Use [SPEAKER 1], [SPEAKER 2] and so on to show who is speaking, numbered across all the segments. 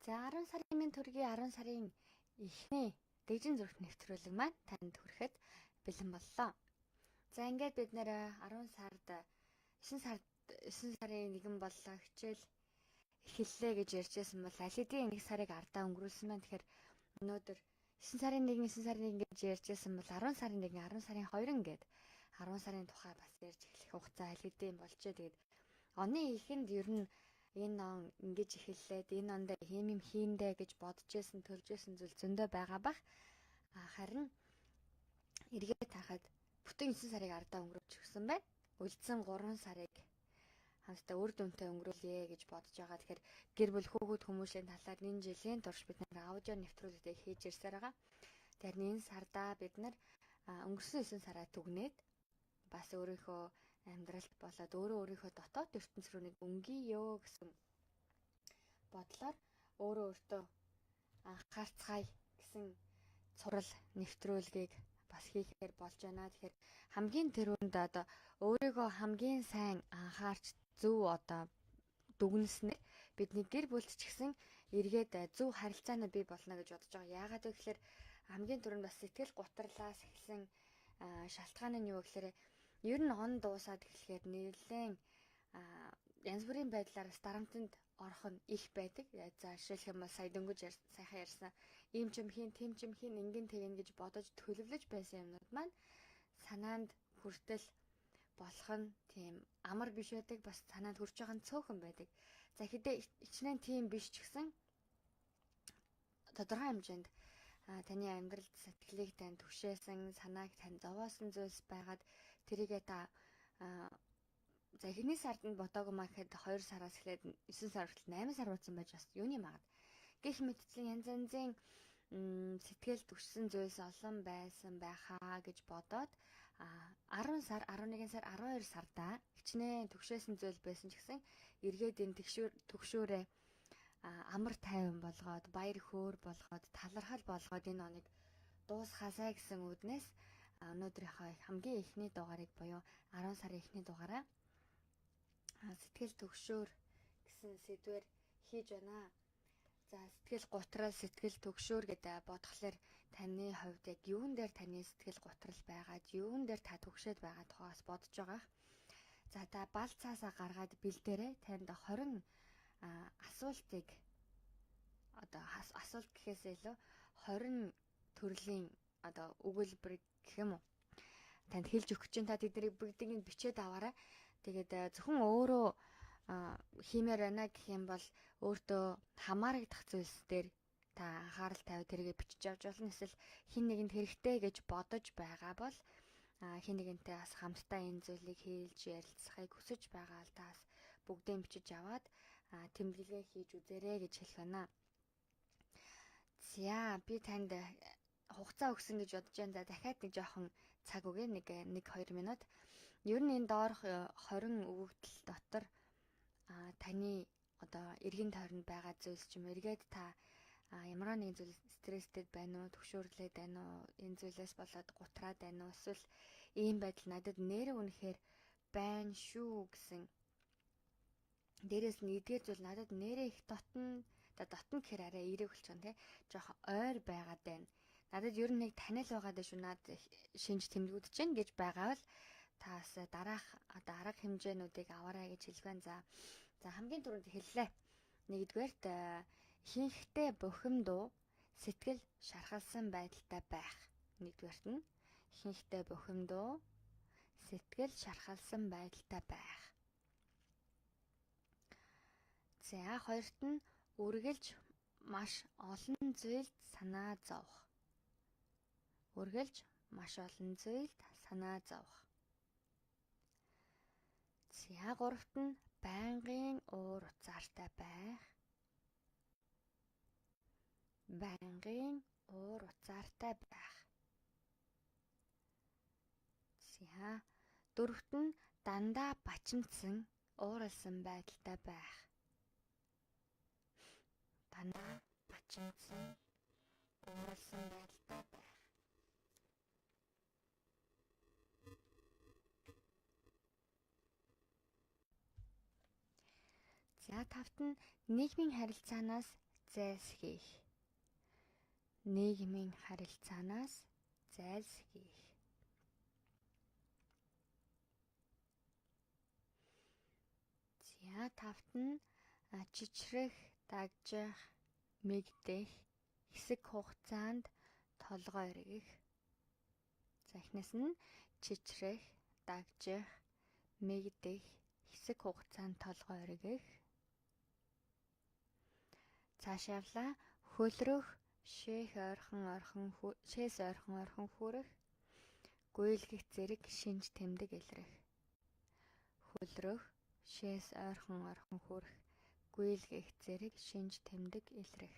[SPEAKER 1] За 10 сарын минь төргийн 10 сарын эхний дэгжин зүрх нэвтрүүлэг маань танд хүрэхэд бэлэн боллоо. За ингээд бид нэр 10 сард 9 сард 9 сарын 1 боллоо, хичээл эхэллээ гэж ярьжсэн бол аль хэдийн 1 сарыг ардаа өнгөрүүлсэн байна. Тэгэхээр өнөөдөр 9 сарын 1 9 сарын 1 гэж ярьжсэн бол 10 сарын 1 10 сарын 2 гээд 10 сарын тухай бас ярьж эхлэх хугацаа аль хэдийн болжээ. Тэгээд оны эхэнд ер нь энэ он ингэж эхэллээд энэ онд хийм юм хийндэ гэж бодож исэн, төлж исэн зүйл зөндөө байгаа бах. Харин эргээд тахад бүтэн 9 сарыг ардаа өнгөрөөж өгсөн байна. Үлдсэн 3 сарыг хамтдаа үр дүнтэй өнгөрүүлье гэж бодож байгаа. Тэгэхээр гэр бүл хүүхэд хүмүүсийн талаар энэ жилийн турш бид нар аудио нэвтрүүлгийг хийж ирсээр байгаа. Тэгэхээр энэ сардаа бид нар өнгөрсөн 9 сараа түгнээд бас өөрийнхөө амьдралд болоод өөрөө өөрийнхөө дотоод ертөнц рүү нэг өнгийё гэсэн бодлоор өөрөө өөртөө анхаарцгаая гэсэн цурал нэвтрүүлгийг бас хийхээр болж байна. Тэгэхээр хамгийн түрүүнд одоо өөрийгөө хамгийн сайн анхаарч зөв одоо дүгнэснээр бидний гэр бүлд ч гэсэн эргээд зөв харилцаанаа бий болно гэж бодож байгаа. Яагаад вэ гэхээр хамгийн түрүүнд бас сэтгэл гутралаас эхэлсэн шалтгаан нь юу гэхээр ер нь он дуусаад эхлэхээр нэлээд янз бүрийн байдлаар дарамтанд орох нь их байдаг. За жишээлх юм бол сая дөнгөж сайхан ярьсан ийм ч юм хийн, тийм ч юм хийн, ингэн тэгэн гэж бодож төлөвлөж байсан юмнууд маань санаанд хүртэл болох нь тийм амар биш байдаг. Бас санаанд хүрч байгаа нь цөөхөн байдаг. За хэдий хичнээн тийм биш ч гэсэн тодорхой хэмжээнд таны амьдралд сэтгэлийг тань түгшээсэн, санааг тань зовоосон зүйлс байгаад тэрийгээ та за эхний сард нь бодоогүй маа гэхэд 2 сараас эхлээд 9 сар хүртэл 8 сар ууцсан байж бас юуны магад. Гэх мэтчлэн янз янзын сэтгэл түгшсэн зүйлс олон байсан байхаа гэж бодоод 10 сар, 11 сар, 12 сардаа хичнээн түгшээсэн зүйл байсан ч гэсэн эргээд энэ түгшүүрээ амар тайван болгоод, баяр хөөр болгоод, талархал болгоод энэ оныг дуусгаасай гэсэн үүднээс өнөөдрийнхөө хамгийн эхний дугаарыг буюу 10 сарын эхний дугаараа сэтгэл төгшөөр гэсэн сэдвээр хийж байна. За сэтгэл гутрал, сэтгэл төгшөөр гэдэг бодглохлоор таны хувьд яг юун дээр таны сэтгэл гутрал байгаад, юун дээр та төгшөөд байгаа тухаас бодож байгаа. За та бал цаасаа гаргаад бэлдээрэй. Танд 20 асуултыг одоо асуулт гэхээс илүү 20 төрлийн одоо өгүүлбэр гэх юм уу танд хэлж өгч чинь та тэднийг бүгдийг нь бичээд аваарай. Тэгээд зөвхөн өөрөө хиймээр байна гэх юм бол өөртөө хамаарагдах зүйлс дээр та анхаарал тавиад тэргээ бичиж авч болно. Эсвэл хин нэгэнд хэрэгтэй гэж бодож байгаа бол хин нэгэнтэй бас хамтдаа энэ зүйлийг хийлж ярилцахыг хүсэж байгаа л таас бүгдээ бичиж аваад тэмдэглэгээ хийж үзээрэй гэж хэлэх байна. За би танд хугацаа өгсөн гэж бодож байна. За дахиад нэг жоохон цаг өгье. Нэг 2 минут. Ер нь энэ доорх 20 өгөгдөл дотор таны одоо эргэн тойронд байгаа зүйлс ч юм эргээд та ямар нэгэн зүйл стресстэй байна уу, төгшөөрлээд байна уу, энэ зүйлээс болоод гутраад байна уу, эсвэл ийм байдал надад нэрээ үнэхээр байна шүү гэсэн. Дээрээс нь эдгээр зүйл надад нэрээ их дотно, дотно гэхээр арай эерэг болчихно тий. Жохон ойр байгаад байна. Надад ер нь нэг танил байгаад шүү, над шинж тэмдгүүд чинь гэж байгаа бол таас дараах одоо арга хэмжээнүүдийг аваарай гэж хэлэх байна. За хамгийн түрүүнд хэллээ. Нэгдүгээрт ихэнхдээ бухимдуу сэтгэл шархалсан байдалтай байх. Нэгдүгээрт нь ихэнхдээ бухимдуу сэтгэл шархалсан байдалтай байх. За хоёрт нь үргэлж маш олон зүйлд санаа зовох. Үргэлж маш олон зүйлд санаа зовох. За гуравт нь байнгын уур уцаартай байх. Байнгын уур уцаартай байх. За дөрөвт нь дандаа бачимдсан, ууралсан байдалтай байх. Дандаа бачимдсан, ууралсан байдалтай байх. За тавт нь нийгмийн харилцаанаас зайлсхийх. Нийгмийн харилцаанаас зайлсхийх. За тавт нь чичрэх, дагжих, мэгдэх, хэсэг хугацаанд толгой эргэх. За эхнээс нь чичрэх, дагжих, мэгдэх, хэсэг хугацаанд толгой эргэх. Цааш явлаа. Хөлрөх, шээх ойрхон ойрхон шээс ойрхон ойрхон хүрэх, гуйлгэх зэрэг шинж тэмдэг илрэх. Хөлрөх, шээс ойрхон ойрхон хүрэх, гуйлгэх зэрэг шинж тэмдэг илрэх.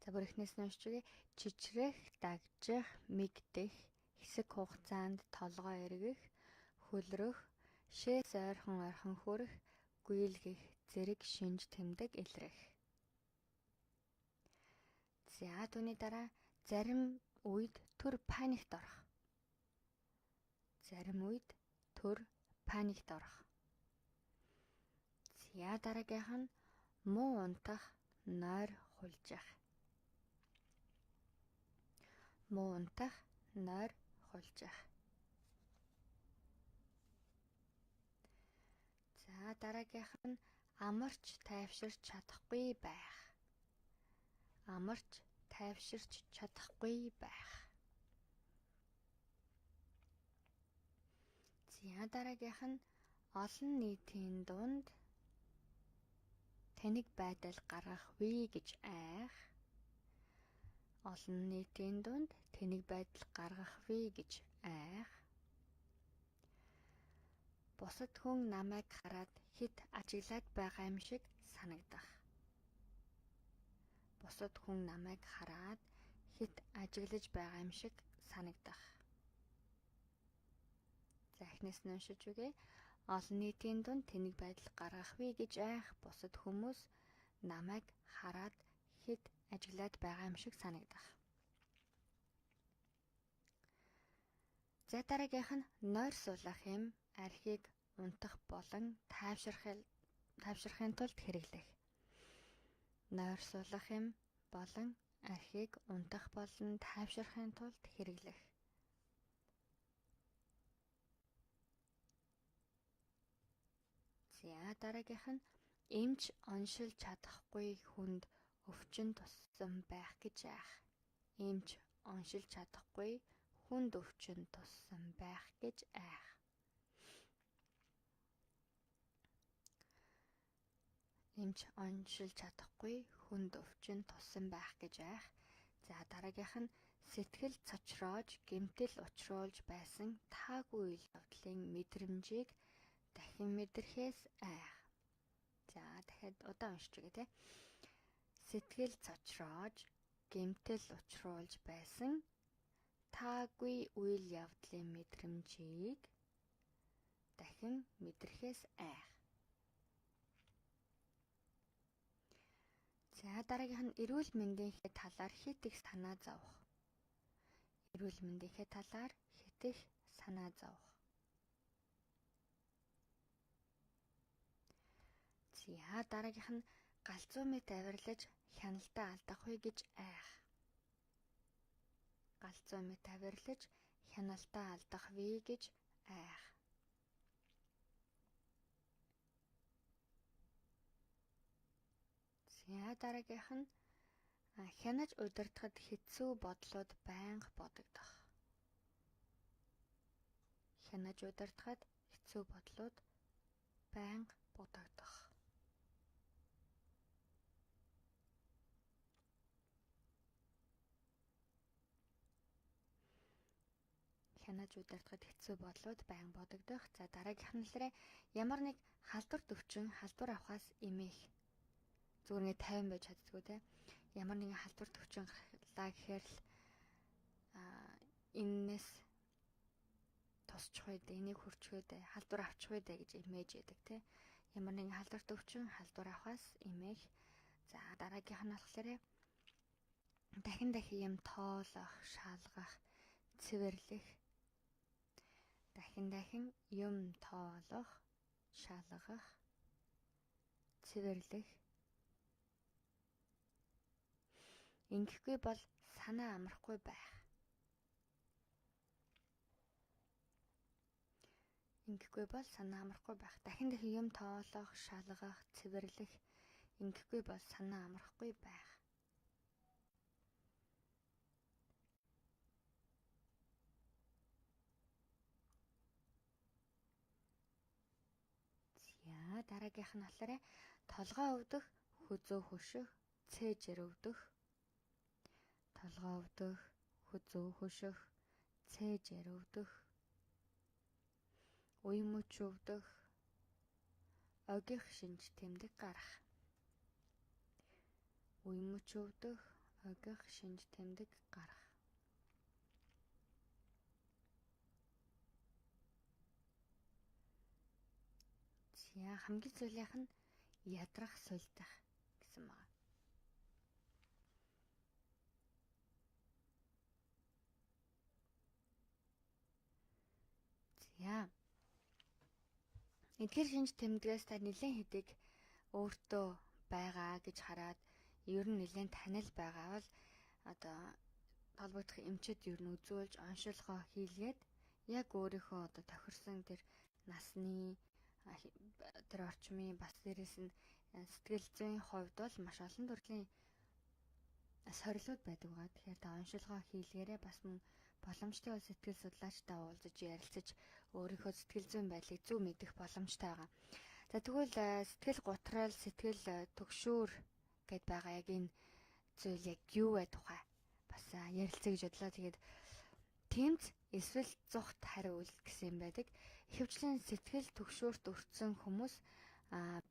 [SPEAKER 1] За бүр эхнээс нь уншиж өгье. Чичрэх, дагжих, мэгдэх, хэсэг хугацаанд толгой эргэх, хөлрөх, шээс ойрхон ойрхон хүрэх, гуйлгэх зэрэг шинж тэмдэг илрэх. За түүний дараа зарим үед төр паникт орох. Зарим үед төр паникт орох. За дараагийнх нь муу унтах, нойр хулжих. Муу унтах, нойр хулжих. За дараагийнх нь амарч тайвширч чадахгүй байх. Амарч тайвширч чадахгүй байх. За дараагийнх нь олон нийтийн дунд тэнэг байдал гаргах вэ гэж айх. Олон нийтийн дунд тэнэг байдал гаргах вэ гэж айх. Бусад хүн намайг хараад хэт ажиглаад байгаа юм шиг санагдах. Бусад хүн намайг хараад хэт ажиглаж байгаа юм шиг санагдах. За эхнээс нь уншиж өгье. Олон нийтийн дунд тэнэг байдал гаргах вэ гэж айх. Бусад хүмүүс намайг хараад хэт ажиглаад байгаа юм шиг санагдах. За дараагийнх нь нойр суулгах юм архийг унтах болон тайвширхын тулд хэрэглэх. Нойр суулгах юм болон архийг унтах болон тайвширхын тулд хэрэглэх. За дараагийнх нь эмч оншилж чадахгүй хүнд өвчин туссан байх гэж айх. Эмч оншилж чадахгүй хүнд өвчин туссан байх гэж айх. Эмч оншилж чадахгүй хүнд өвчин туссан байх гэж айх. За дараагийнх нь сэтгэл цочроож, гэмтэл учруулж байсан таагүй үйл явдлын мэдрэмжийг дахин мэдрэхээс айх. За дахиад удаан уншиж өгье те. Сэтгэл цочроож, гэмтэл учруулж байсан таагүй үйл явдлын мэдрэмжийг дахин мэдрэхээс айх. За дараагийнх нь эрүүл мэндийнхээ талаар хэт их санаа зовох. Эрүүл мэндийнхээ талаар хэт их санаа зовох. За дараагийнх нь галзуу мэт авирлаж хяналтаа алдах вэ гэж айх. Галзуу мэт авирлаж хяналтаа алдах вэ гэж айх. За дараагийнх нь хянаж удирдахад хэцүү бодлууд байнга бодогдох. Хянаж удирдахад хэцүү бодлууд байнга бодогдох. Хянаж удирдахад хэцүү бодлууд байнга бодогдох. За дараагийнх нь л ямар нэг халдвар төвчин халдвар авахаас эмээх. Зүгээр ингэ 50 байж чаддгүй те. Ямар нэгэн халдвар төвчин гарлаа гэхээр л энэс тусчих вэ дээ, энийг хөрчих вэ дээ, халдвар авчих вэ дээ гэж эмээж яадаг те. Ямар нэгэн халдвар төвчин халдвар авахаас эмээх. За дараагийнх нь болохоор дахин дахин юм тоолох, шалгах, цэвэрлэх. Дахин дахин юм тоолох, шалгах, цэвэрлэх. Ингэхгүй бол санаа амрахгүй байх. Ингэхгүй бол санаа амрахгүй байх. Дахин дахин юм тоолох, шалгах, цэвэрлэх. Ингэхгүй бол санаа амрахгүй байх. За, дараагийнх нь болохоор толгой өвдөх, хөзөө хөшөх, цээжээр өвдөх. Толгой өвдөх, хөзөө хөшөх, цээжээр өвдөх. Уян мөч өвдөх, огих шинж тэмдэг гарах. Уян мөч өвдөх, огих шинж тэмдэг гарах. За, хамгийн сүүлийнх нь ядрах, сулдах гэсэн байна. За. Эдгээр шинж тэмдгээс та нэлээн хэдийг өөртөө байгаа гэж хараад ер нь нэлээн танил байгаа бол одоо холбогдох эмчид ер нь үзүүлж оншилгоо хийлгээд яг өөрийнхөө одоо тохирсон тэр насны тэр орчмын бас дээрэс нь сэтгэл зүйн хувьд бол маш олон төрлийн сорилууд байдаг байгаа. Тэгэхээр та оншилгоо хийлгээрээ бас мөн боломжтой бол сэтгэл судлаачтай уулзаж ярилцаж өөрийнхөө сэтгэл зүйн байдлыг зөв мэдэх боломжтой байгаа. За, тэгвэл сэтгэл гутрал, сэтгэл түгшүүр гэд байгаа яг энэ зүйл яг юу вэ тухай бас ярилцъя гэж бодлоо. Тэгээд тэмц эсвэл зугт хариу үйлдэл гэсэн юм байдаг. Ихэвчлэн сэтгэл түгшүүрт өртсөн хүмүүс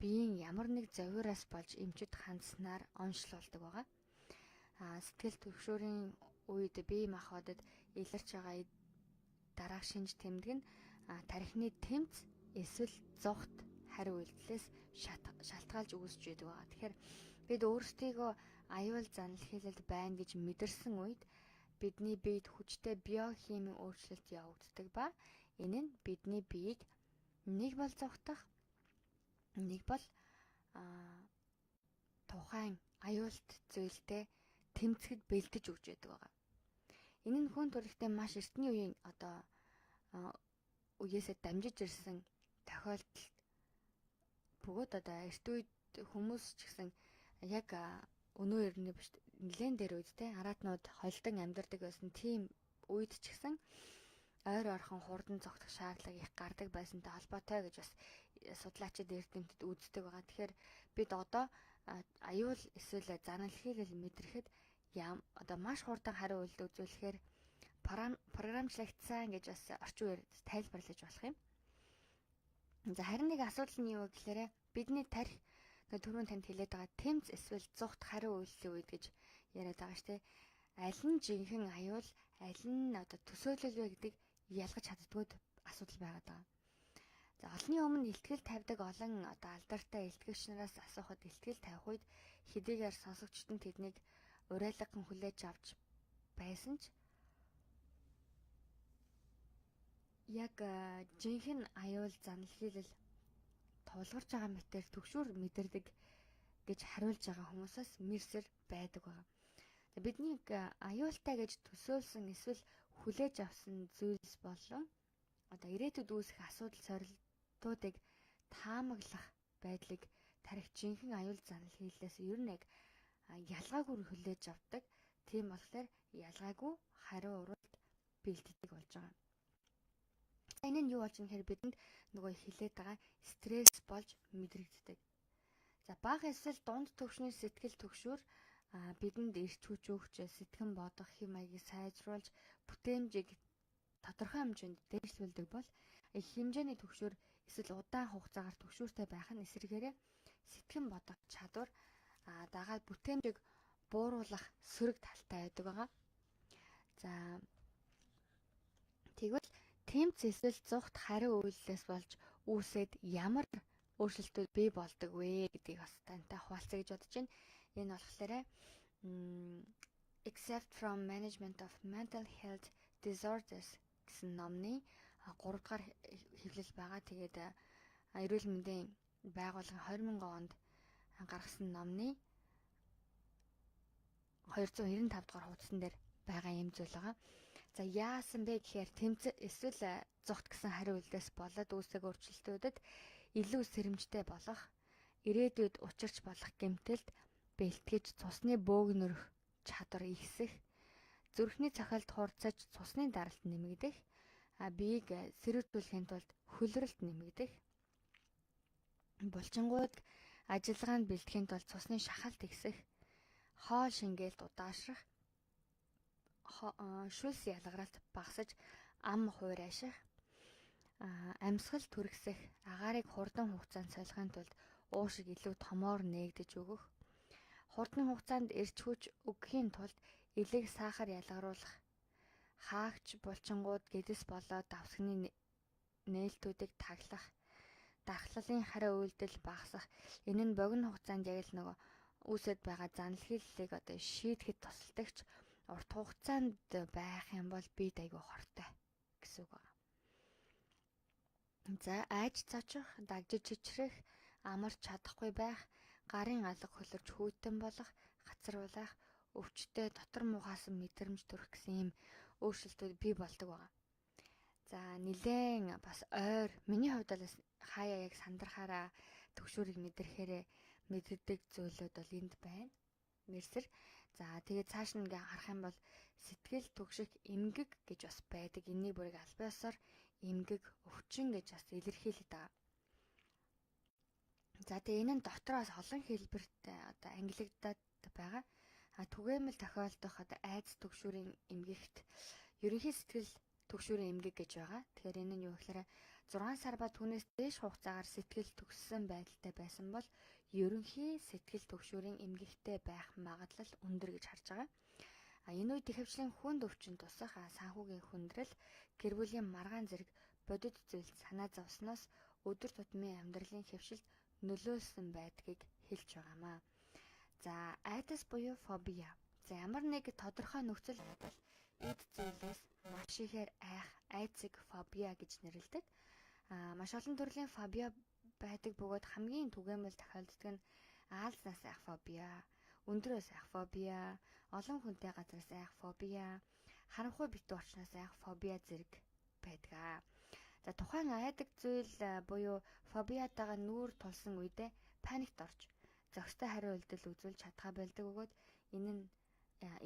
[SPEAKER 1] биеийн ямар нэг зовиураас болж эмчид хандсанаар онцлуулдаг байгаа. Сэтгэл түгшүүрийн үед бие махбодод илэрч байгаа дараах шинж тэмдэг нь тархины тэмц эсвэл зугт хариу үйлдэлээс шалтгаалж үүсч байдаг байгаа. Тэгэхээр бид өөрсдийгөө аюул занал хийлэлд байна гэж мэдэрсэн үед бидний биед хүчтэй биохимийн өөрчлөлт явагддаг ба энэ нь бидний биеийг нэг бол зугтах, нэг бол тухайн аюулт зүйлтэй тэмцэхэд бэлдэж өгч байдаг байгаа. Энэ нь хүн төрөлхтөө маш эртний үеийн одоо үеэсээ дамжиж ирсэн тохиолдол бөгөөд одоо эрт үед хүмүүс ч гэсэн яг өнөө эртний биш, нэлээн дээр үед те араатнууд холдон амьдардаг байсан тийм үед ч гэсэн ойр орхон хурдан зогтох шаардлага их гардаг байсантай холбоотой гэж бас судлаачид эрдэмтэд үздэг байгаа. Тэгэхээр бид одоо аюул эсвэл занал хийлэл мэдрэхэд одоо маш хурдан хариу үйлдэл үзүүлэхээр програмчлагдсан гэж бас орчин үеэр тайлбарлаж болох юм. За, харин нэг асуудал нь юу вэ гэхээр бидний тархи түрүүн танд хэлээд байгаа тэмц эсвэл зугт хариу үйлдэлийн үед гэж яриад байгаа шүү дээ. Аль нь жинхэнэ аюул, аль нь одоо төсөөлөл вэ гэдэг ялгаж чаддгүй асуудал байгаад байгаа. За, олонний өмнө илтгэл тавьдаг олон одоо алдартай илтгэгч нараас асуухад илтгэл тавих үед хэдийгээр сонсогчид нь тэднийг уриалган хүлээж авч байсан ч яг жинхэнэ аюул занал хийлэл тулгарч байгаа мэтээр түгшүүр мэдэрдэг гэж хариулж байгаа хүмүүсээс мэрсэр байдаг байгаа. Бидний аюултай гэж төсөөлсөн эсвэл хүлээж авсан зүйлс болон одоо ирээдүйд үүсэх асуудал сорилтуудыг таамаглах байдлыг тархи жинхэнэ аюул занал хийлээс ер нь яг ялгаагүй хүлээж авдаг. Тийм болохоор ялгаагүй хариу урвалд бэлддэг болж байгаа. Энэ нь юу болж юм гэхээр бидэнд нөгөө хилээд байгаа стресс болж мэдрэгддэг. За, бага эсвэл дунд түвшний сэтгэл түгшүүр бидэнд эрч хүч өгч, сэтгэн бодох хэв маягийг сайжруулж, бүтээмжийг тодорхой хэмжээнд дээшлүүлдэг бол их хэмжээний түгшүүр эсвэл удаан хугацаагаар түгшүүртэй байх нь эсрэгээрээ сэтгэн бодох чадвар дагаад бүтээмжийг бууруулах сөрөг талтай байдаг байгаа. За, тэгвэл тэмц эсвэл зугт хариу үйлдэлээс болж үүсээд ямар өөрчлөлтүүд бий болдог вэ гэдгийг бас тантай хуваалцъя гэж бодож байна. Энэ болохоор Excerpt from Management of Mental Health Disorders гэсэн номны 3 дугаар хэвлэл байгаа. Тэгээд эрүүл мэндийн байгууллагын 2000 онд гаргасан номны 295 дугаар хуудсан дээр байгаа юм зүйл байгаа. За, яасан бэ гэхээр тэмцэл эсвэл зугт гэсэн хариу үйлдэлээс болоод үүсэх өөрчлөлтүүдэд илүү сэрэмжтэй болох, ирээдүйд учирч болох гэмтэлд бэлтгэж цусны бөөгнөрөх чадвар ихсэх, зүрхний цохилт хурдсаж цусны даралт нэмэгдэх, биеийг сэрүүжүүлэхийн тулд хөлрөлт нэмэгдэх, булчингууд ажиллагаанд бэлтгэхийн тулд цусны шахалт ихсэх, хоол шингээлт удаашрах, шүлс ялгаралт багасаж ам хуурайших, амьсгал түргэсэх, агаарыг хурдан хугацаанд солихын тулд уушиг илүү томоор нээгдэж өгөх, хурдан хугацаанд эрч хүч өгөхийн тулд элэг сахар ялгаруулах, хаагч булчингууд гэдэс болоод давсганы нээлтүүдийг таглах, дархлалын хариу үйлдэл багасах. Энэ нь богино хугацаанд яг л нөгөө үүсэт байгаа заналхийллийг одоо шийдэхэд тусалдагч урт хугацаанд байх юм бол бид айгүй хортой гэсэн үг байна. За, айж цочих, дагжиж чичрэх, амарч чадахгүй байх, гарын алга хөлөрч хүйтэн болох, гацруулах, өвчтэй дотор муухайсан мэдрэмж төрөх гэсэн ийм өөрчлөлтүүд бий болдог байгаа. За, нилээн бас ойр миний хувьд бол хаяа яг сандрахаараа төгшүүрийг мэдрэхээрээ мэддэг зүйлүүд бол энд байна. Мэрсэр. За, тэгээд цааш нь ингээ харах юм бол сэтгэл түгших эмгэг гэж бас байдаг. Энийг бүрийг албан ёсоор эмгэг, өвчин гэж бас илэрхийлээд байгаа. За, тэгээ энэ нь дотроос олон хэлбэрт одоо ангилагдаад байгаа. А түгээмэл тохиолдох одоо айдас түгшүүрийн эмгэгт ерөнхий сэтгэл түгшүүрийн эмгэг гэж байгаа. Тэгэхээр энэ нь юу гэхээр 6 сар ба түүнээс дээш хугацаагаар сэтгэл төгссөн байдалтай байсан бол ерөнхий сэтгэл түгшүүрийн эмгэгтэй байх магадлал өндөр гэж харж байгаа. А энэ үед ихэвчлэн хүнд өвчин тусах, санхүүгийн хүндрэл, гэр бүлийн маргаан зэрэг бодит зүйлд санаа зовсноос өдөр тутмын амьдралын хэвшилд нөлөөлсөн байдгийг хэлж байгаамаа. За, айдас буюу фобиа. За, ямар нэг тодорхой нөхцөл байдал, эд зүйлээс маш ихээр айх айдсыг фобиа гэж нэрлэдэг. А маш олон төрлийн фобиа байдаг бөгөөд хамгийн түгээмэл тохиолддог нь аалзнаас айх фобиа, өндрөөс айх фобиа, олон хүнтэй газраас айх фобиа, харанхуй битүү орчноос айх фобиа зэрэг байдаг. За, тухайн айдаг зүйл буюу фобиатайгаа нүүр тулсан үедээ паникт орж зохистой хариу үйлдэл үзүүлж чадхаа болдог бөгөөд энэ нь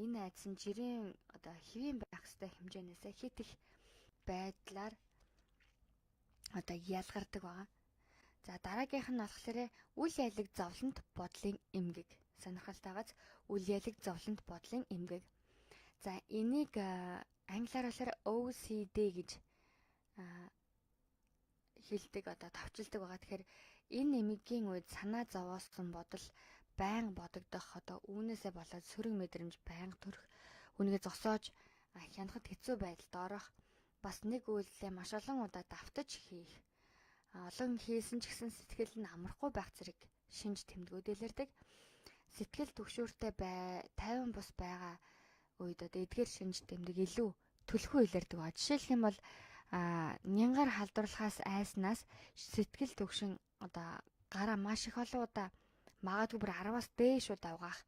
[SPEAKER 1] энэ айдас нь жирийн одоо хэвийн байх ёстой хэмжээнээс хэт их байдлаар одоо ялгардаг байгаа. За, дараагийнх нь болохоор үл ялэг зовлонт бодлын эмгэг. Сонирхолтойгоос үл ялэг зовлонт бодлын эмгэг. За, энийг англиар болохоор OCD гэж хэлдэг, одоо товчилдог байгаа. Тэгэхээр энэ эмгэгийн үед санаа зовоосон бодол байнга бодогдох, одоо үүнээсээ болоод сөрөг мэдрэмж байнга төрөх, үүнийгээ зогсоож хянахад хэцүү байдалд орох, бас нэг үйлдэлээ маш олон удаа давтаж хийх, олон хийсэн ч гэсэн сэтгэл нь амрахгүй байх зэрэг шинж тэмдгүүд илэрдэг. Сэтгэл түгшүүртэй бай, тайван бус байгаа үед одоо эдгээр шинж тэмдэг илүү түлхүү илэрдэг ба. Жишээлх юм бол нянгаар халдварлахаас айснаас сэтгэл түгшин одоо гараа маш их олон удаа, магадгүй бүр 10-аас дээш удаа угаах.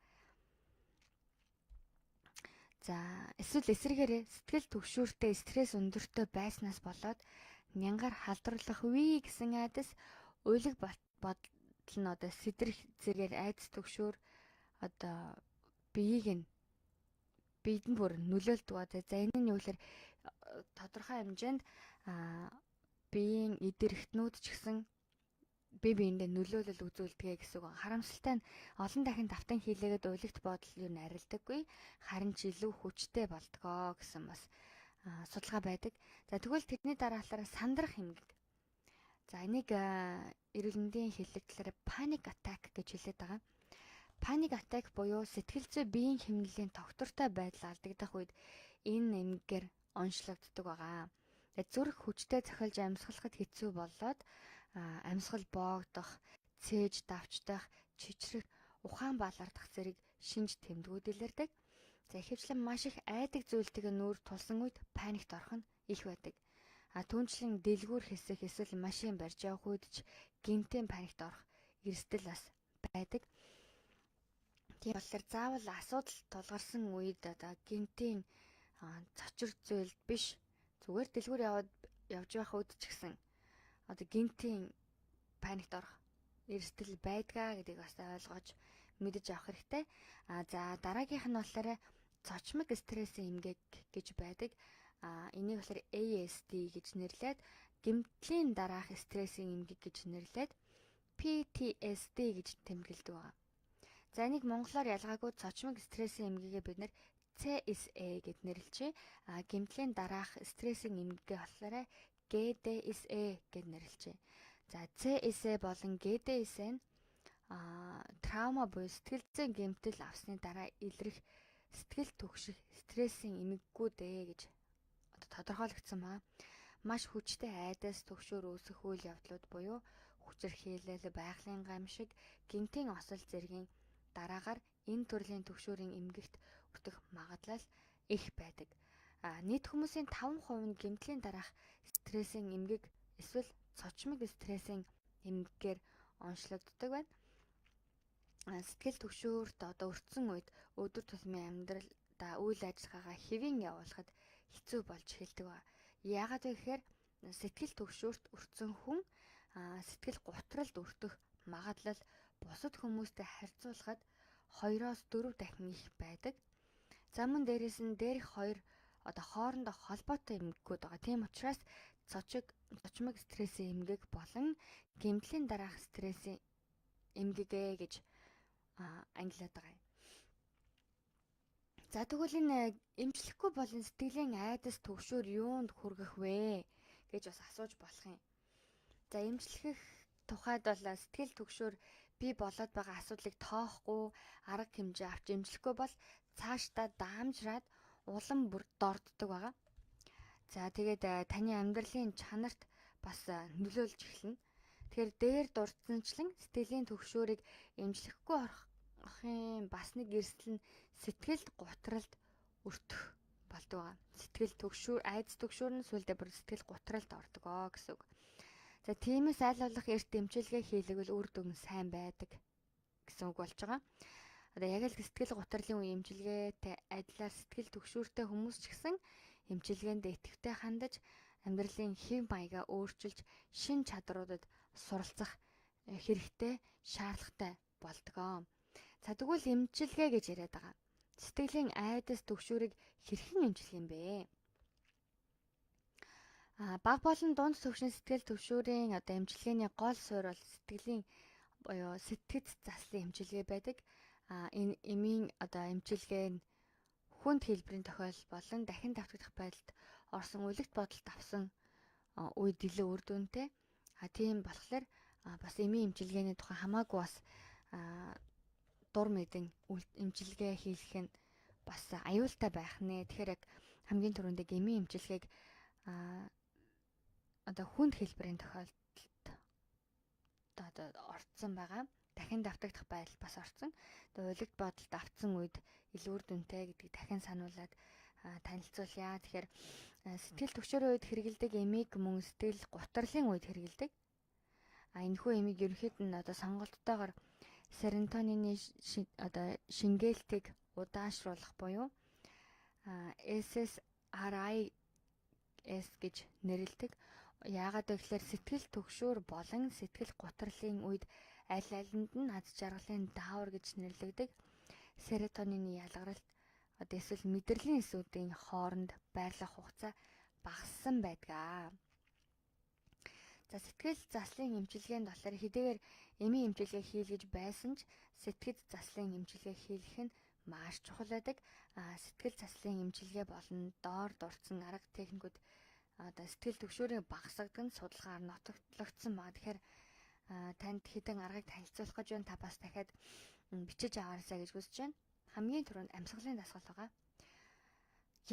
[SPEAKER 1] За, эсвэл эсрэгээрээ сэтгэл түгшүүртэй, стресс өндөртэй байснаас болоод нянгаар халдварлах вэ гэсэн айдас, уйлаг бодол нь одоо сэдрэх зэрэгээр айдас түгшүүр одоо биеийг нь биед нь бүр нөлөөлдөг ба. За, энэ нь юу гэхээр тодорхой хэмжээнд биеийн эд эрхтнүүд ч гэсэн бие биендээ нөлөөлөл үзүүлдэг гэсэн үг. Харамсалтай нь олон дахин давтан хийлээгээд уйлагт бодол юу арилдаггүй, харин ч илүү хүчтэй болдгоо гэсэн бас судалгаа байдаг. За, тэгвэл тэрний дараа болохоор сандрах эмгэг. За, энийг эрүүл мэндийн хэллэг талаар panic attack гэж хэлээд байгаа. Panic attack буюу сэтгэл зүй биеийн хэмнэлийн тогтвортой байдал алдагдах үед энэ эмгэгээр онцлогддог байгаа. Тэгээд зүрх хүчтэй цохилж амьсгалахад хэцүү болоод амьсгал боогдох, цээж давчдах, чичрэх, ухаан балардах зэрэг шинж тэмдгүүд илэрдэг. За, ихэвчлэн маш их айдаг зүйлтэйгээ нүүр тулсан үед паникт орох нь их байдаг. А түүнчлэн дэлгүүр хэсэх эсвэл машин барьж явах үед ч гэнэтийн паникт орох эрсдэл бас байдаг. Тийм болохоор заавал асуудал тулгарсан үед одоо гэмтийн цочор зүйлд биш, зүгээр дэлгүүр яваад явж байх үед ч гэсэн одоо гэмтийн panic т орох эрсдэл байдгаа гэдгийг бас ойлгож мэдэж авах хэрэгтэй. А за, дараагийнх нь болохоор цочмог стрессийн эмгэг гэж байдаг. А энийг болохоор ASD гэж нэрлээд, гэмтлийн дараах стрессийн эмгэг гэж нэрлээд, PTSD гэж тэмдэглэдэг байна. За, энийг монголоор ялгаагүй цочмог стрессийн эмгэгээ бид нэр CSE гэд нэрлэжээ. А гэмтлийн дараах стрессийн эмгэгээ болохоор GDSE гэд нэрлэжээ. За, CSE болон GDSE нь травма буюу сэтгэл зүйн гэмтэл авсны дараа илрэх сэтгэл түгших стрессийн эмгэгүүд ээ гэж одоо тодорхойлогдсон байна. Маш хүчтэй айдас, түгшүүр үүсэх үйл явдлууд буюу хүчирхийлэл, байгалийн гамшиг, гэмтийн осол зэргийн дараагаар энэ төрлийн түгшүүрийн эмгэгт өртөх магадлал их байдаг. А нийт хүмүүсийн 5% нь гэмтлийн дараах стрессийн эмгэг эсвэл цочмог стрессийн эмгэгээр онцлогддог байна. Сэтгэл түгшүүрт одоо өртсөн үед өдөр тутмын амьдралдаа үйл ажиллагаагаа хэвийн явуулахад хэцүү болж эхэлдэг ба. Яагаад вэ гэхээр сэтгэл түгшүүрт өртсөн хүн сэтгэл гутралд өртөх магадлал бусад хүмүүстэй харьцуулахад 2-оос 4 дахин их байдаг. За, мөн дээрээс нь дээрх хоёр одоо хоорондоо холбоотой эмгэгүүд байгаа. Тийм учраас цочмог стрессийн эмгэг болон гэмтлийн дараах стрессийн эмгэгээ гэж ангилаад байгаа юм. За, тэгвэл энэ эмчлэхгүй болон сэтгэлийн айдас, түгшүүр юунд хүргэх вэ гэж бас асууж болох юм. За, эмчлэх тухайд бол сэтгэл түгшүүр бий болоод байгаа асуудлыг тоохгүй, арга хэмжээ авч эмчлэхгүй бол цаашдаа даамжраад улам бүр дорддог байгаа. За, тэгээд таны амьдралын чанарт бас нөлөөлж эхэлнэ. Тэгэхээр дээр дурдсанчлан сэтгэлийн түгшүүрийг эмчлэхгүй орохын бас нэг эрсдэл нь сэтгэл гутралд өртөх болдог байгаа. Сэтгэл түгшүүр, айдас түгшүүр нь сүүлдээ бүр сэтгэл гутралд ордог гэсэн үг. За, тиймээс аль болох эрт эмчилгээ хийлгэвэл үр дүн сайн байдаг гэсэн үг болж байгаа. Одоо яг л сэтгэл гутралын үе эмчилгээтэй адилаар сэтгэл түгшүүртэй хүмүүс ч гэсэн эмчилгээнд идэвхтэй хандаж, амьдралын хэв маягаа өөрчилж, шинэ чадруудад суралцах хэрэгтэй, шаардлагатай болдгоо. За, тэгвэл эмчилгээ гэж яриад байгаа. Сэтгэлийн айдас, түгшүүрийг хэрхэн эмчлэх юм бэ? А бага болон дунд түвшин сэтгэл түгшүүрийн одоо эмчилгээний гол суурь бол сэтгэлийн буюу сэтгэц заслын эмчилгээ байдаг. А энэ эмийн одоо эмчилгээ нь хүнд хэлбэрийн тохиолдол болон дахин давтагдах байдалд орсон, үлэгт бодолд авсан үед илүү үр дүнтэй. А тийм болохоор бас эмийн эмчилгээний тухай хамаагүй бас дур мэдэн эмчилгээ хийлгэх нь бас аюултай байх нэ. Тэгэхээр яг хамгийн түрүүнд эмийн эмчилгээг одоо хүнд хэлбэрийн тохиолдолд одоо орцсон байгаа. Дахин давтагдах байдал бас орцсон. Тэгээ улигт бодолд автсан үед илүү үр дүнтэй гэдгийг дахин сануулад танилцуулъя. Тэгэхээр сэтгэл түгшүүрийн үед хэрэглэдэг эмийг мөн сэтгэл гутралын үед хэрэглэдэг. А энэхүү эмийг ерөнхийд нь одоо сонголттойгоор серотонины одоо шингээлтийг удаашруулах буюу SSRI S гэж нэрлэдэг. Яагаад вэ гэхээр сэтгэл түгшүүр болон сэтгэл гутралын үед аль алинд нь аз жаргалын даавар гэж нэрлэгдэг серотонины ялгаралт одоо эсвэл мэдрэлийн эсүүдийн хооронд байрлах хугацаа багассан байдаг. За, сэтгэл заслын эмчилгээнд болохоор хэдийгээр эмийн эмчилгээ хийлгэж байсан ч сэтгэл заслын эмчилгээ хийлгэх нь маш чухал байдаг. А сэтгэл заслын эмчилгээ болон доор дурдсан арга техникүүд одоо сэтгэл түгшүүрийг багасгадаг нь судалгаар нотологдсон байна. Тэгэхээр танд хэдэн аргыг танилцуулах гэж байна. Та бас дахиад бичиж аваарай гэж хүсэж байна. Хамгийн түрүүнд амьсгалын дасгал байгаа.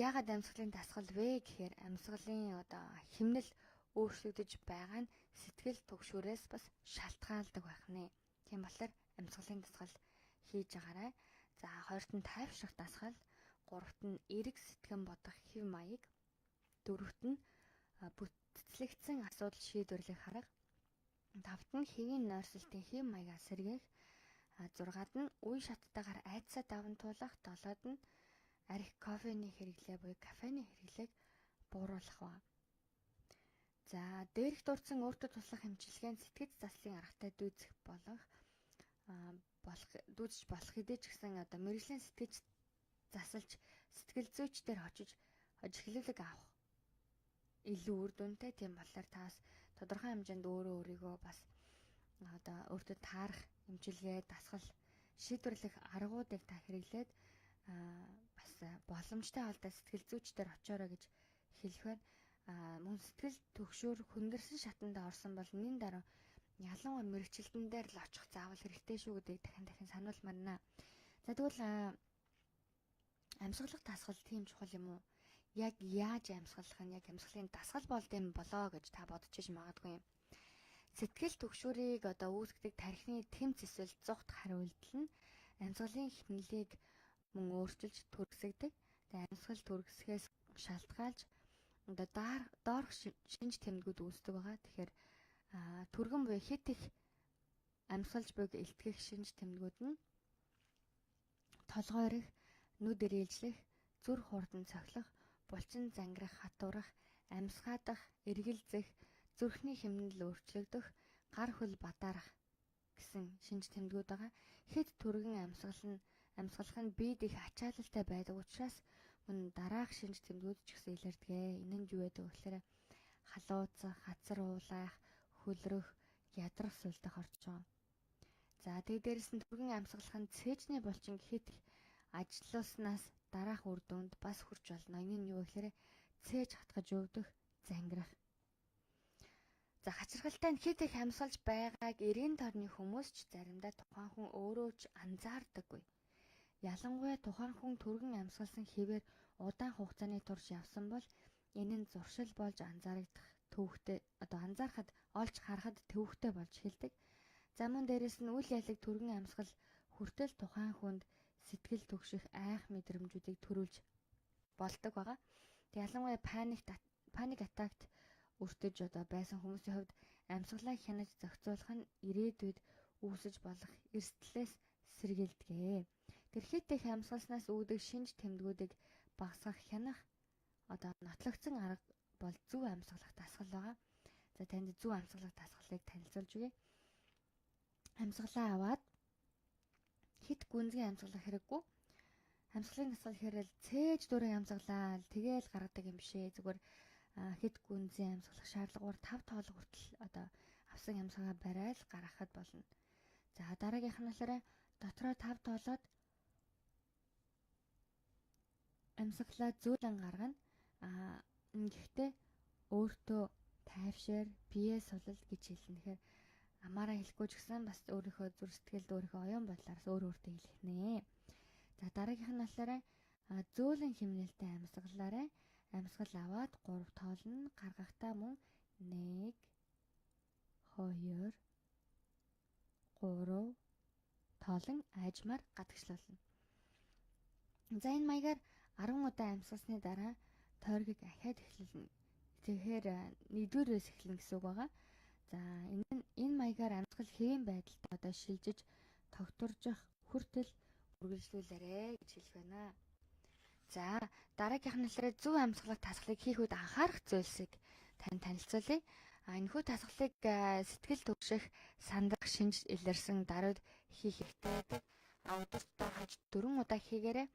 [SPEAKER 1] Яагаад амьсгалын дасгал вэ гэхээр амьсгалын одоо хэмнэл өөрчлөгдөж байгаа нь сэтгэл түгшүүрээс бас шалтгаалдаг байх нэ. Тийм болохоор амьсгалын дасгал хийж байгаарай. За, хоёрт нь тайвшрах дасгал, гуравт нь эерэг сэтгэн бодох хэв маяг, дөрөвт нь бүтцлэгдсэн асуудал шийдвэрлэх арга, тавт нь хэвийн нойрсолтын хэв маягаа сэргээх, 6-ад нь үе шаттайгаар айдсаа даван туулах, 7-ад нь арх кофений хэрэглээ буюу кофений хэрэглээг бууруулах ба. За, дээрх дурдсан өөртөө туслах эмчилгээнд сэтгэц заслын аргатай дүйцэх болох болох дүүцэж болох хэдий ч гэсэн одоо мэргэжлийн сэтгэж засалж сэтгэл зүйчдэр очиж эхлүүлэг авах илүү үр дүнтэй. Тийм болохоор таас тодорхой хэмжээнд өөрөө өөрийгөө бас одоо өөртөө таарах эмчилгээ, дасгал, шийдвэрлэх аргуудыг та хэрэглээд бас боломжтой холдоо сэтгэл зүйчдэр очоорой гэж хэлэх байна. Мөн сэтгэл түгшүүр хүндэрсэн шатанд орсон бол нэн дараа ялангуяа мэрэгчлэлтэн дээр л очих заавал хэрэгтэй шүү гэдгийг дахин дахин сануулмаар байна. За, тэгвэл амьсгалах дасгал тийм чухал юм уу? Яг яаж амьсгалах нь, яг амьсгалын дасгал болд юм болоо гэж та бодож иж магадгүй юм. Сэтгэл түгшүүрийг одоо үүсгэдэг тархины тэмц эсвэл зугт хариултал нь амьсгалын хэмнэлийг мөн өөрчилж түргэсгдэг. Тэгээ амьсгал түргэсгээс шалтгаалж одоо доорх шинж тэмдгүүд үүсдэг байгаа. Тэгэхээр түргэн буюу хэт их амьсгалж буйг илтгэх шинж тэмдгүүд нь толгой орих, нүд эрээлжлэх, зүрх хурдан цохилох, булчин зангирах, хатуурах, амьсгаадах, эргэлзэх, зүрхний хэмнэл өөрчлөгдөх, гар хөл бадаарах гэсэн шинж тэмдгүүд байгаа. Хэт түргэн амьсгал нь амьсгалах нь биед их ачаалалтай байдаг учраас мөн дараах шинж тэмдгүүд ч гэсэн илэрдэг. Энэ нь юу байдаг вэ гэхээр халууцах, хацар уулаах, хөлрөх, ядрах сүлдэх орж байгаа. За, тэгээ дээрэс нь түргэн амьсгалах нь цээжний булчин хэт их ажиллуулснаас дараах үр дүнд бас хүрч болно. Энэ нь юу гэхээр цээж хатгаж өвдөх, зангирах. За, хачирхалтай нь хэт их амьсгалж байгааг эргэн тойрны хүмүүс ч заримдаа тухайн хүн өөрөө ч анзаардаггүй. Ялангуяа тухайн хүн түргэн амьсгалсан хэвээр удаан хугацааны турш явсан бол энэ нь зуршил болж анзаарагдах төвөгтэй, одоо анзаархад олж харахад төвөгтэй болж эхэлдэг. За, мөн дээрэс нь үл ялэг түргэн амьсгал хүртэл тухайн хүнд сэтгэл түгших айх мэдрэмжүүдийг төрүүлж болдог байгаа. Тэг ялангуяа паник атакт өртөж одоо байсан хүмүүсийн хувьд амьсгалаа хянаж зохицуулах нь ирээдүйд үүсэж болох эрсдлээс сэргийлдэг. Тэр хэт их амьсгалснаас үүдэх шинж тэмдгүүдийг багасгах, хянах одоо нотлогдсон арга бол зөв амьсгалах дасгал байгаа. За, танд зөв амьсгалах дасгалыг танилцуулж өгье. Амьсгалаа аваад хэт гүнзгий амьсгалах хэрэггүй. Амьсгалын дасгал гэхээр л цээж дүүрэн амьсгалаа тэгээл гаргадаг юм бишээ. Зүгээр хэт гүнзгий амьсгалах шаардлагагүй 5 тоолго хүртэл одоо авсан амьсгалаа барайл гаргахад болно. За, дараагийнх нь болохоор дотроо 5 тоолоод амьсгалаа зөөлөн гаргана. Гэхдээ өөртөө тайвшир, бие сулал гэж хэлнэ. Тэгэхээр амаараа хэлэхгүй ч гэсэн бас өөрийнхөө зүрх сэтгэлд, өөрийнхөө оюун бодлоос өөр өөртөө хэлэх нэ. За, дараагийнх нь болохоор зөөлөн хэмнэлтэй амьсгалаарай. Амьсгал аваад 3 тоолно, гаргахтаа мөн 1 2 3 тоолон аажмаар гадагшлуулна. За, энэ маягаар 10 удаа амьсгалсны дараа тойргийг ахиад эхлүүлнэ. Тэгэхээр нэгдүгээрээс эхэлнэ гэсэн үг байгаа. За, энэ маягаар амьсгал хэвийн байдалтай одоо шилжиж тогтворжих хүртэл үргэлжлүүлээрэ гэж хэлэх байна. За, дараагийнх нь болохоор зөв амьсгалах дасгалыг хийх үед анхаарах зүйлсийг тань танилцуулъя. Энэхүү дасгалыг сэтгэл түгших, сандрах шинж илэрсэн даруйд хийх хэрэгтэй. Өдөртөө хаж 4 удаа хийгээрэй.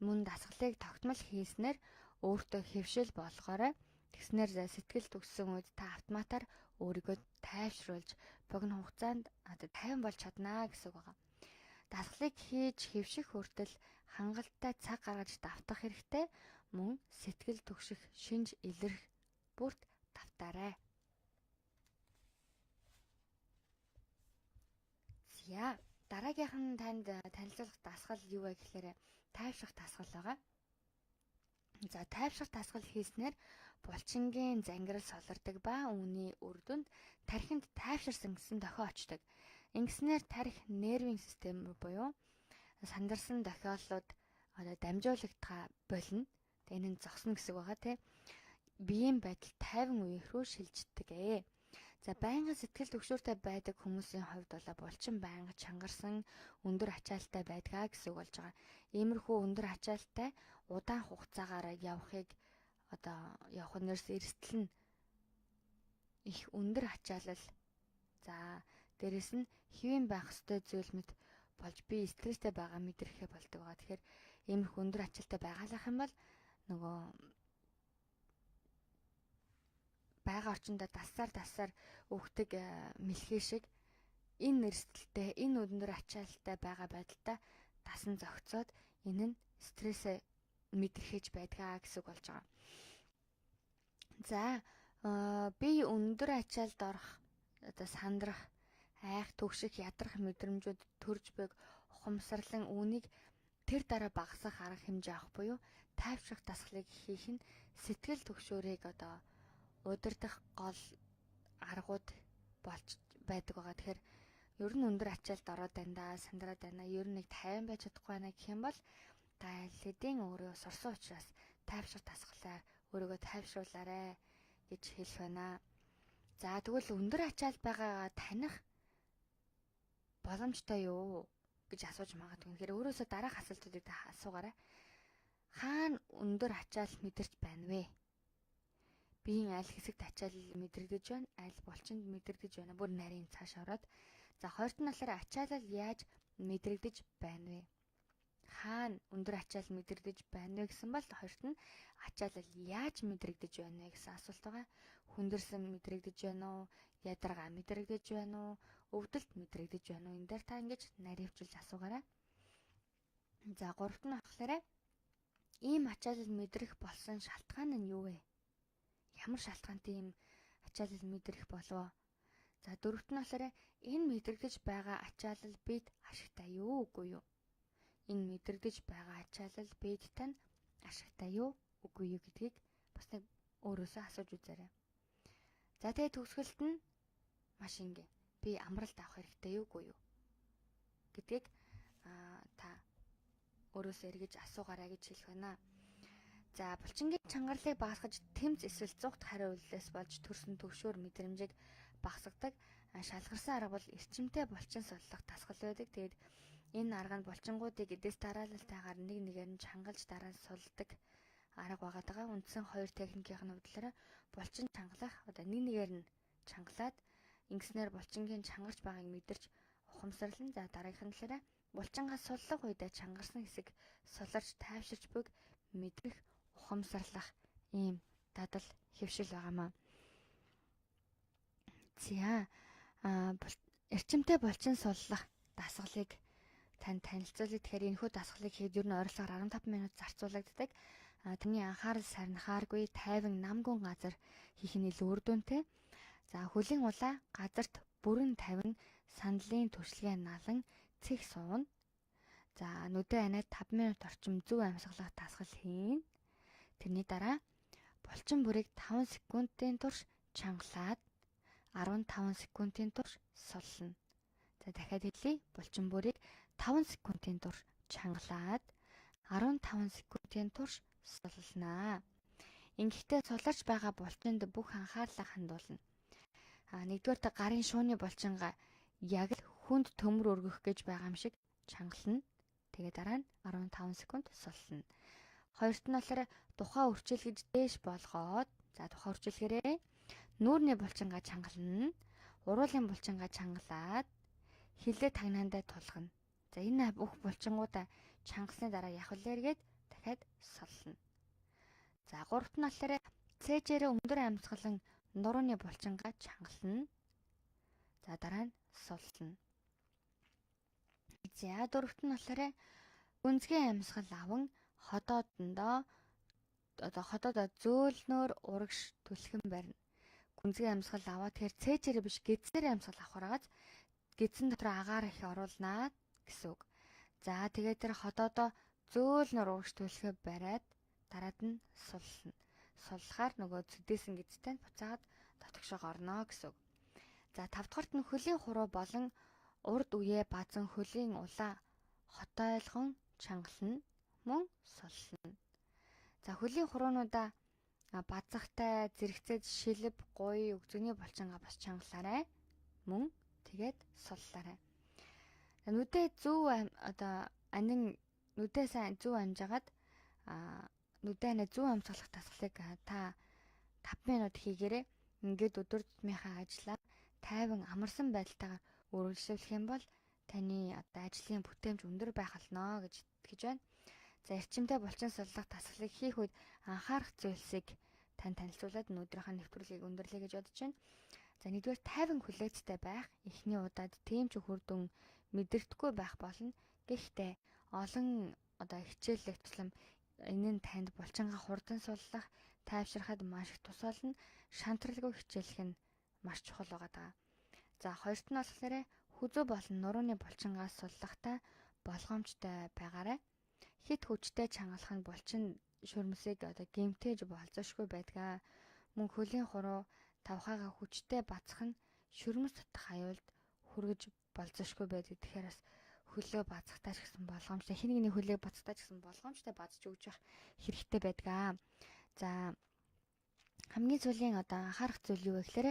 [SPEAKER 1] Мөн дасгалыг тогтмол хийснээр өөртөө хэвшил болгоорой. Тэгснээр сэтгэл түгшсэн үед та автоматар өөрийгөө тайвшруулж богино хугацаанд одоо тайван болж чаднаа гэсэн үг байгаа. Дасгалыг хийж хэвших хүртэл хангалттай цаг гаргаж давтах хэрэгтэй. Мөн сэтгэл түгших шинж илэрх бүрт давтаарай. За, дараагийнх нь танд танилцуулах дасгал юу вэ гэхээр тайвшрах дасгал байгаа. За, тайвшрах дасгал хийснээр булчингийн зангирал солирдог ба үүний үр дүнд тархинд тайвширсан гэсэн дохио очдог. Ингэснээр тархи нервийн систем буюу сандарсан дохиоллууд одоо дамжуулагдах болно. Тэгээ энэ нь зогсно гэсэн үг байгаа тий. Биеийн байдал 50 үеих рүү шилждэг. За байнгын сэтгэл түгшүүртэй байдаг хүмүүсийн хувьд бол булчин байнга чангарсан өндөр ачаалттай байдгаа гэсэн үг болж байгаа. Иймэрхүү өндөр ачаалттай удаан хугацаагаар явахыг одоо явах нь ерөөс эрсдэл нь их өндөр ачаалал. За дээрэс нь хэвийн байх ёстой зүйл мэт болж би стресстэй байгаа мэдрэхээ болдог байгаа. Тэгэхээр иймэрхүү өндөр ачаалттай байгаалах юм бол нөгөө байгаа орчиндөө тассаар өгдөг мэлхий шиг энэ эрсдэлтэй, энэ өндөр ачаалттай байгаа байдалтай тасан зохицоод энэ нь стрессээ мэдрэхэж байдгаа гэсэн үг болж байгаа. За би өндөр ачаалд орох одоо сандрах, айх, түгших, ядрах мэдрэмжүүд төрж байг ухамсарлан үүнийг тэр дараа багасгах арга хэмжээ авах буюу тайвшрах дасгалыг хийх нь сэтгэл түгшүүрийг одоо удирдах гол аргууд болж байдаг байгаа. Тэгэхээр ер нь өндөр ачаалд ороод байна да, сандраад байна. Ер нь нэг 50 байж чадахгүй байна гэх юм бол та аль хэдийн өөрөө сурсан учраас тайвшрах дасгалаар өөрийгөө тайвшруулаарэ гэж хэлэх байна. За тэгвэл өндөр ачаал байгаагаа таних боломжтой юу гэж асууж магадгүй. Тэгэхээр өөрөөсөө дараах асуултуудыг та асуугаарай. Хаана өндөр ачаал мэдэрч байна вэ? Биеийн аль хэсэгт ачаал мэдрэгдэж байна, аль булчинд мэдрэгдэж байна. Бүр нарийн цааш ороод. За хоёрт нь болохоор ачаалал яаж мэдрэгдэж байна вэ? Хаана өндөр ачаал мэдрэгдэж байна вэ гэсэн бол хоёрт нь ачаалал яаж мэдрэгдэж байна вэ гэсэн асуулт байгаа. Хүндэрсэн мэдрэгдэж байна уу? Ядаргаа мэдрэгдэж байна уу? Өвдөлт мэдрэгдэж байна уу? Энэ дээр та ингэж наривчилж асуугаарай. За гуравт нь болохоор ийм ачаалал мэдрэх болсон шалтгаан нь юу вэ? Ямар шалтгаантай ийм ачаалал мэдрэх болов? За дөрөвт нь болохоор энэ мэдрэгдэж байгаа ачаалал бид ашигтай юу үгүй юу? Энэ мэдрэгдэж байгаа ачаалал бид тань ашигтай юу үгүй юу гэдгийг бас нэг өөрөөсөө асууж үзээрэй. За тэгээ төгсгөлт нь маш энгийн. Би амралт авах хэрэгтэй юу үгүй юу гэдгийг та өөрөөсөө эргэж асуугаарай гэж хэлэх байна. За булчингийн чангарлыг багасгаж тэмц эсвэл зүгт хариу үйлдэлээс болж төрсэн төгшөөр мэдрэмжийг багасгадаг шалгарсан арга бол эрчимтэй булчин суллах дасгал байдаг. Тэгээд энэ арга нь булчингуудыг эдэс дараалалтайгаар нэг нэгээр нь чангалж дараа нь сулдаг арга байгаа даа. Үндсэн хоёр техникийн хувьд булчин чангалах одоо нэг нэгээр нь чангалаад ингэснээр булчингийн чангарч байгааг мэдэрч ухамсарлан, за дараагийнх нь болохоор булчингаа суллах үедээ чангарсан хэсэг суларч тайвширч буйг мэдрэх ухамсарлах ийм дадал хэвшил байгаамаа. За эрчимтэй булчин суллах дасгалыг танд танилцуулъя. Тэгэхээр энэхүү дасгалыг хийхэд ер нь ойролцоогоор 15 минут зарцуулагддаг. Таны анхаарал сарнихааргүй тайван намгүн газар хийх нь илүү үр дүнтэй. За хөлийн улаа газарт бүрэн тавин сандлын түшлэгээ налан цэг сууна. За нүдээ аниад 5 минут орчим зөв амьсгалах дасгал хийнэ. Тэрний дараа булчин бүрийг 5 секундын турш чангалаад 15 секундын турш суллана. За дахиад хэлье. Булчин бүрийг 5 секундын турш чангалаад 15 секундын турш суллана. Ингэхдээ суларч байгаа булчинд бүх анхаарлаа хандуулна. Нэгдүгээр гарын шууны булчингаа яг л хүнд төмөр өргөх гэж байгаа юм шиг чангална. Тэгээ дараа нь 15 секунд суллана. Хоёрт нь болохоор тухай үрчилгэж дээш болгоод, за тухай үрчилгээрээ нүүрний булчингаа чангална. Уруулын булчингаа чангалаад хилээ тагнаандаа тулгана. За энэ бүх булчингуудаа чангалсны дараа яг үлээргээд дахиад суллана. За гуравт нь болохоор цээжээрээ өндөр амьсгалан нурууны булчингаа чангална. За дараа нь суллана. За дөрөвт нь болохоор гүнзгий амьсгал аван ходоодондоо одоо ходоодоо зөөлнөөр урагш түлхэн барина. Гүнзгий амьсгал аваа тэгэхээр цээжээрээ биш гэдсээр амьсгал авахараагаас гэдсэн дотор агаар их оруулнаа гэсэн үг. За тэгээд тэр ходоодоо зөөлнөөр урагш түлхээ бариад дараад нь суллана. Суллахаар нөгөө зүдээсэн гэдтэй буцаагаад дотгошоо орно гэсэн үг. За тавдугаарт нь хөлийн хуруу болон урд үе базан хөлийн улаа хотойлгон чангална мөн суллана. За хөлийн хуруунуудаа Базахтай зэрэгцээд шилэв, гуй, өгзөгний булчингаа бас чангалаарай. Мөн тэгээд суллаарай. Нүдээ зөв одоо анин нүдээ сайн зөв амжаагаад нүдээ нэ зөв амсгалах дасгалыг та 5 минут хийгээрэй. Ингээд өдөр тутмынхаа ажлаа тайван амарсан байдалтайгаар үргэлжлүүлэх юм бол таны одоо ажлын бүтээмж өндөр байх болно гэж итгэж байна. За, эрчимтэй булчин суллах дасгалыг хийх үед анхаарах зүйлсийг тань танилцуулаад өнөөдрийнхөө нэвтрүүлгийг өндөрлөе гэж бодож байна. За, нэгдүгээр тайван хүлээцтэй байх. Эхний удаад тийм ч үр дүн мэдэрдэггүй байх болно. Гэхдээ олон одоо хичээллэх туслам энэ нь танд булчингаа хурдан суллах, тайвширхад маш их тус болно. Шантралгүй хичээллэх нь маш чухал байгаа даа. За, хоёрт нь болохоор хүзүү болон нурууны булчингаас суллахтай болгоомжтой байгаарай. Хит хүчтэй чангалах нь булчин шөрмсийг одоо гэмтээж болзошгүй байдгаа. Мөн хөлийн хуруу тавхайгаа хүчтэй бацах нь шөрмөс татах аюулд хүргэж болзошгүй байдаг. Тэгэхээр бас хөлөө бацахтаа ч гэсэн болгоомжтой, хэн нэгний хөлөө бацахтаа ч гэсэн болгоомжтой бацж өгч явах хэрэгтэй байдгаа. За, хамгийн сүүлийн одоо анхаарах зүйл юу вэ гэхээр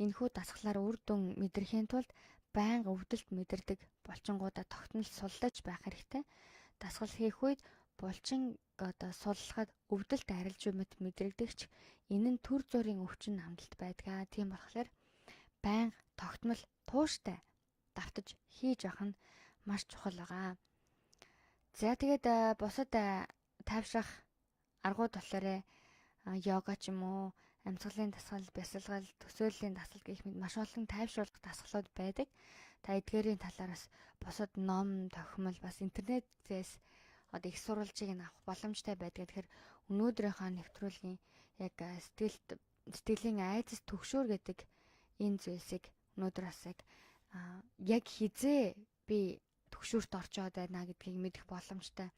[SPEAKER 1] энэхүү дасгалаар үр дүн мэдрэхийн тулд байнга өвдөлт мэдэрдэг булчингуудаа тогтмол суллаж байх хэрэгтэй. Дасгал хийх үед булчин одоо суллахад өвдөлт арилж буй мэт мэдрэгдэгч энэ нь төр зүрийн өвчин амдалт байдгаа. Тийм болохоор байнга тогтмол тууштай давтаж хийж явах нь маш чухал байгаа. За, тэгээд бусад тайвшрах аргууд болохоор йога ч юм уу, амьсгалын дасгал, бясалгал, төсөөллийн дасгал гэх мэт маш олон тайвшруулах дасгалууд байдаг. Та эдгээрийн талаараас бусад ном, тохимол бас интернетээс одоо их сурвалжийг нь авах боломжтой байдаг. Тэгэхээр өнөөдрийнхөө нэвтрүүлгийн яг сэтгэлийн айдас түгшүүр гэдэг энэ зүйлсийг өнөөдөр бас яг хизээ би түгшүүрт орчоод байна гэдгийг мэдэх боломжтой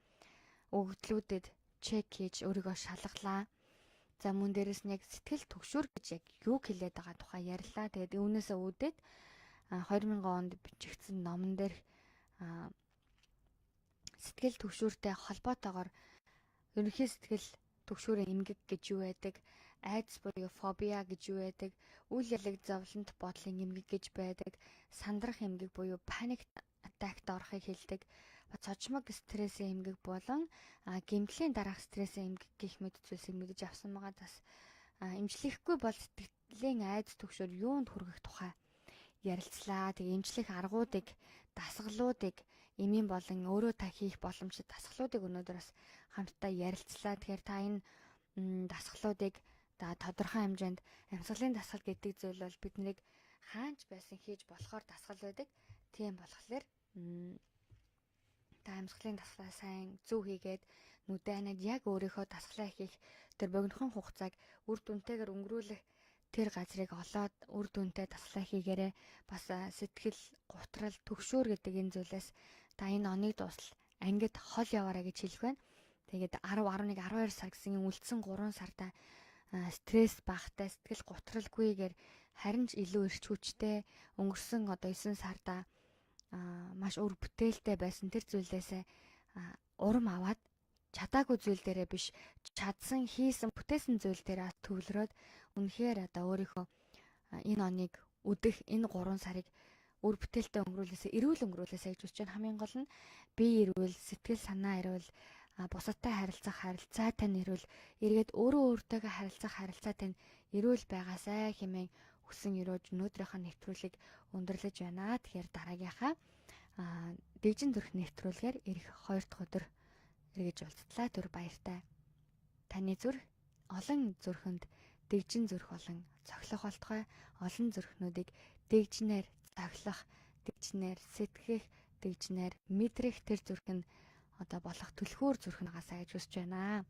[SPEAKER 1] өгөгдлүүдэд чек хийж өөрийгөө шалгалаа. За, мөн дээрэс нь яг сэтгэл түгшүүр гэж яг юу хэлээд байгаа тухай ярьлаа. Тэгээд үүнээсээ үүдээд 2000 онд бичигдсэн номон дээр сэтгэл түгшүүртэй холбоотойгоор ерөнхий сэтгэл түгшүүрийн эмгэг гэж юу байдаг, айдас буюу фобиа гэж юу байдаг, үл ялаг зовлонт бодлын эмгэг гэж байдаг, сандрах эмгэг буюу panic attack-т орохыг хэлдэг, цочмог стрессийн эмгэг болон гэмтлийн дараах стрессийн эмгэг гэх мэт зүйлсийг мэдэж авсан байгаа. Бас эмчлэхгүй бол сэтгэлийн айдас түгшүүр юунд хүргэх тухай ярилцлаа. Тэгээ эмчлэх аргуудыг, дасгалуудыг, эмийн болон өөрөө та хийх боломжтой дасгалуудыг өнөөдөр бас хамтдаа ярилцлаа. Тэгэхээр та энэ дасгалуудыг та тодорхой хэмжээнд амьсгалын дасгал гэдэг зүйл бол биднийг хаанч байсан хийж болохоор дасгал байдаг. Тийм болохоор та амьсгалын дасгалаа сайн зөв хийгээд нүдэ анаад яг өөрийнхөө дасгалаа хийх тэр богинохон хугацааг үр дүнтэйгээр өнгөрүүлэх тэр газрыг олоод үр дүнтэй дасгалаа хийгээрэй. Бас сэтгэл гутрал, түгшүүр гэдэг энэ зүйлээс та энэ оныг дуусал ангид хол яваарай гэж хэлэх байна. Тэгээд 10, 11, 12 сар гэсэн үлдсэн 3 сарда стресс багтай, сэтгэл гутралгүйгээр харин ч илүү эрч хүчтэй, өнгөрсөн одоо 9 сарда маш үр бүтээлтэй байсан тэр зүйлээсээ урам аваад чадаагүй зүйл дээрээ биш, чадсан, хийсэн, бүтээсэн зүйл дээрээ төвлөрөөд үнэхээр одоо өөрийнхөө энэ оныг үдэх энэ 3 сарыг үр бүтээлтэй өнгөрүүлээсэй, эрүүл өнгөрүүлээсэй гэж хүсэж байна. Хамгийн гол нь бие эрүүл, сэтгэл санаа эрүүл, бусадтай харилцах харилцаатай нь эрүүл, эргээд өөрөө өөртөөгөө харилцах харилцаатай нь эрүүл байгаасай хэмээн хүсэн өрөөж өнөөдрийнхөө нэвтрүүлгийг өндөрлөж байна. Тэгэхээр дараагийнхаа дэгжин зүрх нэвтрүүлгээр ирэх 2 дахь өдөр эргэж уулзтлаа. Түр баяртай. Таны зүрх олон зүрхэнд дэгжин зүрх болон цоглох болтугай, олон зүрхнүүдийг дэгжнээр цоглох, дэгжнээр сэтгэх, дэгжнээр мэдрэх тэр зүрх нь одоо болох түлхүүр зүрх нь гасаа гэж хүсэж байна.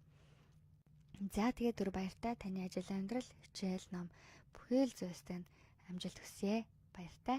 [SPEAKER 1] За, тэгээд түр баяртай. Таны ажил, амьдрал, хичээл, ном бүхэл зүйлстэй амжилт хүсье. Баяртай.